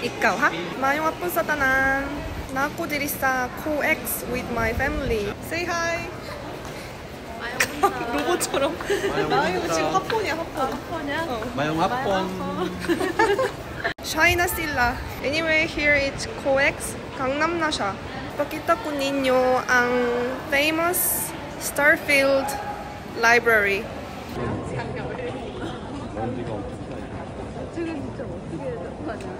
Ikaw ha? Maayong hapon sa tanan. Naa ko diri sa COEX with my family. Say hi. 로봇처럼. 나 이거 지금 하폰이야, 하폰. 하폰이야? 어. Maayong hapon. Shy na sila. Anyway, here it's COEX, Gangnam na siya. Pakita ko ninyo ang famous Starfield Library. 먼지가 엄청 쌓여. 지금 진짜 어떻게 하냐?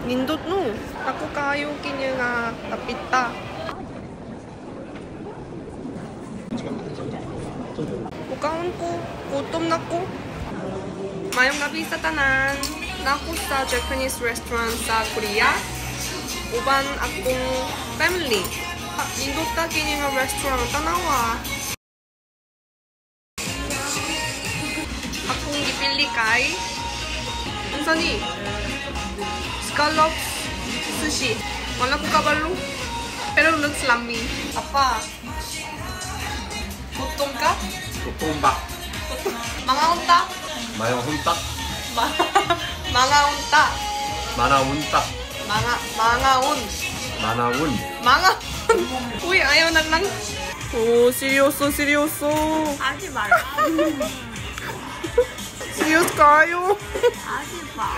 Nindot no. Ako kayo kini nga tapita. Mukaon ko, gutom na ko. Maayong gabi sa tanan. Naa ko sa Japanese restaurant sa Korea. Uban akong family. Nindot ta kini nga restaurant tanawa. Akong gipili kay unsa ni? Scallops sushi. Wala ko kabalo. Pero looks lami. 아빠. 보통 까? 보통박. 망아온다. 마영혼딱. 망아온다. 마나운딱. 망아온. 마나운. 망아온. Uy, ayaw na lang. 오, seryoso, seryoso. 하지 말라. Seryoso kayo. 하지 마.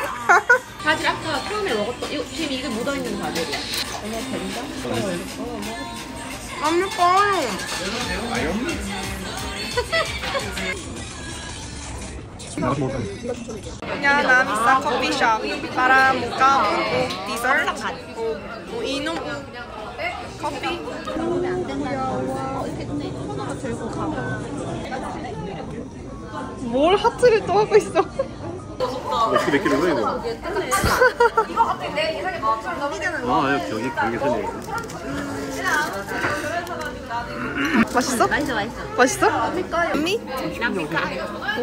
바질 아까 처음에 먹었던 이거 지금 이게 묻어있는 바질이야. 어머 된다? 안 먹어요. Nya nami sa coffee shop para mukaon og dessert o inom og 커피. 이렇게 손으로 들고 가봐. 뭘 하트를 또 하고 있어? 어떻게 몇 킬로야 이거? 이거 갑자기 내 이상하게 아, 아니 경기 경계선이에요. 맛있어? 맛있어, 맛있어. 맛있어? 미? 남미까? 오?